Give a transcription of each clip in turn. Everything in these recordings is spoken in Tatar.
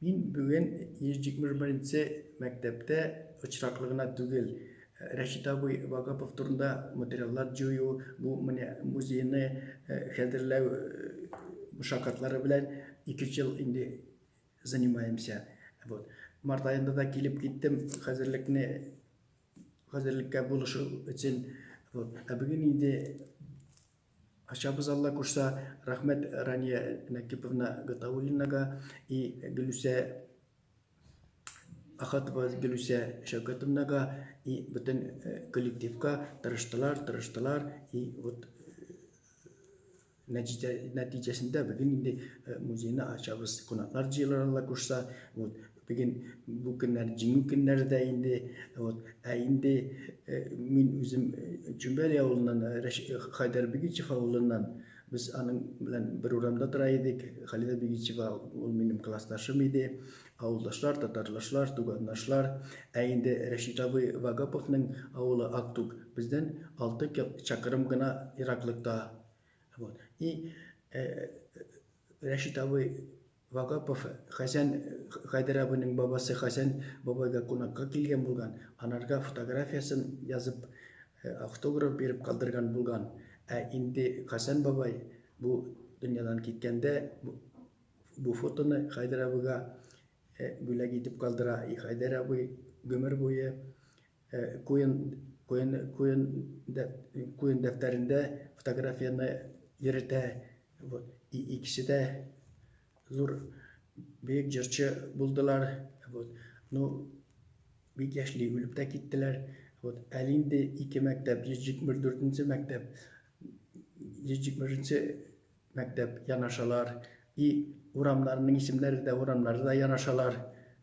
Мин бүген 121 нче мәктәптә очраклы гына түгел. Рәшит абый Вагапов турында материаллар җыю, бу менә музейны хәзерләү мөшакатлары белән икенче ел инде занимаемся. Вот. Март аенда да килеп киттем, хәзерлекне хәзерлеккә булышу өчен. Вот. Ә бүген инде ачабыз, Алла кушса. Рәхмәт Рания Нәкиповна Гатауллинага и Гөлүсә Ахатова Гөлүсә Шәүкәтовнага и бөтен коллективка. Тырыштылар, тырыштылар и вот нәтиҗә, нәтиҗәсендә бүген инде музейны ачабыз. Кунаклар җыелыр, Алла кушса. Вот бүген бу көннәр җиңү көннәре дә инде. Вот ә инде мин үзем Чүмбәли авылыннан, Хайдар Бигичев авылыннан. Без аның белән бер урамда тора идек. Халида Бигичева ул минем классташым иде. Авылдашлар, татарлашлар, тугандашлар. Ә инде Рәшит абый Вагаповның авылы Актук бездән 6 чакрым гына ераклыкта. Вот. И Рәшит абый Вагапов Хәсән Хәйдәр абыйның бабасы Хәсән бабайга кунакка килгән булган. Анарга фотографиясен язып, автограф биреп калдырган булган. Ә инде Хәсән бабай бу дөньядан киткәндә бу фотоны Хәйдәр абыйга бүләк итеп калдыра. И Хәйдәр абый гомер буе куен куен куен куен дәфтәрендә фотографияне йөртә. Вот. И икесе дә зур бөек җырчы булдылар. Вот. Ну, бик яшьли үлеп тә киттеләр. Вот. Әле инде ике мәктәп, 174 мәктәп, 170 мәктәп янашалар. И урамнарының исемнәре дә, урамнары да янашалар.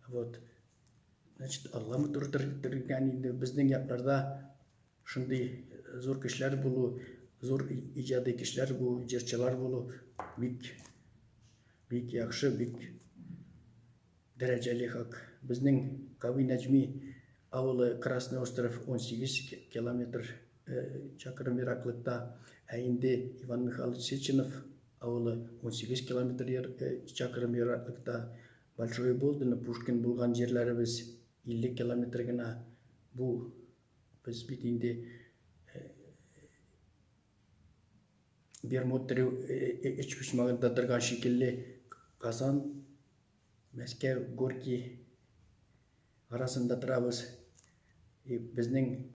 Вот. Значит, Алла матур итергән инде безнең якларда шундый зур кешеләр булу, зур иҗади кешеләр булу, җырчылар булу бик бик яхшы, бик дәрәҗәле хак. Безнең Кави Нәҗми авылы Красный Остров 18 километр чакрым ераклыкта, ә инде Иван Михайлович Сеченов авылы 18 километр чакрым ераклыкта. Большое Болдино, Пушкин булган җирләребез 50 километр гына. Бу без бит инде Бермуд өчпочмагында торган шикелле Казан, Мәскәү, Горький арасында торабыз. И безнең